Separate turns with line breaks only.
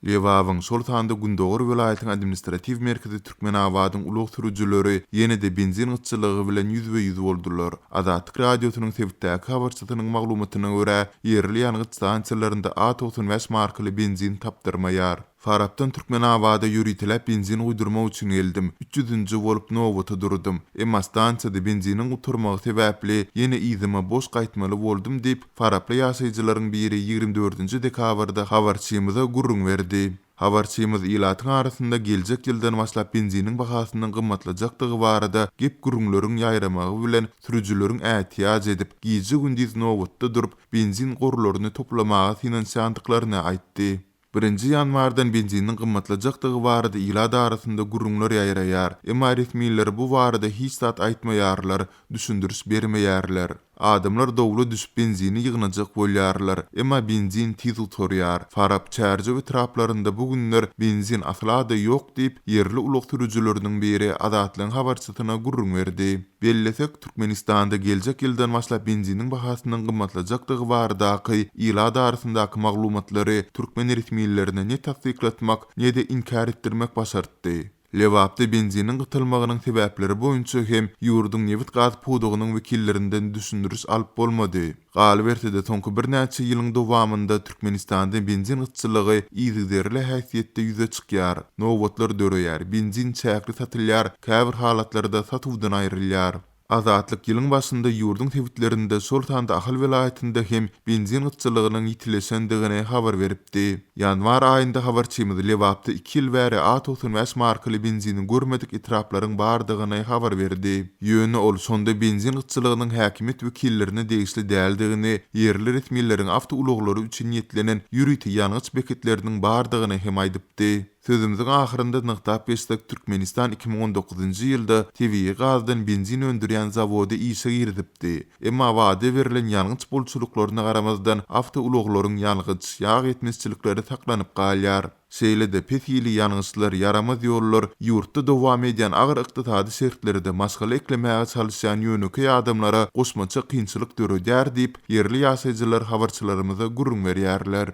Lebabyň, şol sanda gündogar welaýatyň administratiw merkezi Türkmenabadyň ulag sürüjileri ýene-de benzin gytçylygy bilen ýüzbe-ýüz boldular. Azatlyk Radiosynyň sebitdäki habarçysynyň maglumatyna görä, ýerli ýangyç stansiýalarynda A 95 markaly benzin tapdyrmaýar. Farapdan Türkmenabada ýöriteläp benzin guýdurmak üçin geldim. Üç ýüzünji bolup nobata durdum. Emma stansiýada benziniň gutarmagy sebäpli ýene yzyma boş gaýtmaly boldum diýip, Faraply ýaşaýjylaryň biri 24 dekabrda habarçymyza gürrüň berdi. Habarçymyz ilatyň arasynda geljek ýyldan başlap benziniň bahasynyň gymmatlajakdygy barada gep-gürrüňleriň ýaýramagy bilen sürüjileriň ätiýaç edip, gije-gündiz nobatda durup, benzin gorlaryny toplamaga synanyşýandyklaryny aýtdy. Birinji ýanwardan benziniň gymmatlajakdygy barada ilat arasynda gürrüňler ýaýraýar. Emma resmiler bu barada hiç zat aýtmaýarlar, düşündiriş bermeýärler. Adamlar dowla düşüp benzini ýygnajak bolýarlar. Emma benzin tiz gutarýar. Farap, Çärjew etraplarynda bu günler benzin asla-da ýok diýip, ýerli ulag sürüjileriniň biri Azatlygyň habarçysyna gürrüň berdi. Bellesek, Türkmenistanda geljek ýyldan başlap benziniň bahasynyň gymmatlajakdygy baradaky ilat arasyndaky maglumatlary türkmen resmilerine ne tassyklatmak, ne-de inkär etdirmek başartdy. Lebapda benziniň gytylmagynyň sebäpleri boýunça hem ýurduň nebit-gaz pudagynyň wekillerinden düşündiriş alyp bolmady. Galyberse-de, soňky birnäçe ýylyň dowamynda Türkmenistanda benzin gytçylygy yzygiderli häsiýetde ýüze çykýar. Nobatlar döreýär, benzin çäkli satylýar, käbir halatlarda satuwdan aýrylýar. Azatlyk ýylyň başynda ýurduň sebitlerinde, şol sanda Ahal welaýatynda hem benzin gytçylygynyň ýitileşendigini habar beripdi. Ýanwar aýynda habarçymyz Lebapda iki ýyl bäri A 95 markaly benzini görmedik etraplaryň bardygyny habar berdi. Ýöne ol şonda benzin gytçylygynyň häkimiýet wekillerine degişli däldigini, ýerli resmileriň awtoulaglary üçin niýetlenen ýörite ýangyç beketleriniň bardygyny hem aýdypdy. Sözümiziň ahyrynda nygtap geçsek, Türkmenistan 2019-njy ýylda tebigy gazdan benzin öndürýän zawody işe girizipdi. Emma wada berlen ýangyç bolçulyklaryna garamazdan, awtoulaglaryň ýangyç, ýag ýetmezçilikleri saklanyp galýar. Şeýle-de, pes hili ýangyçlar, ýaramaz ýollar ýurtda dowam edýän agyr ykdysady şertlerde maşgala eklemäge çalyşýan ýönekeý adamlara goşmaça kynçylyk döredýär diýip, ýerli ýaşaýjylar habarçylarymyza gürrüň berýärler.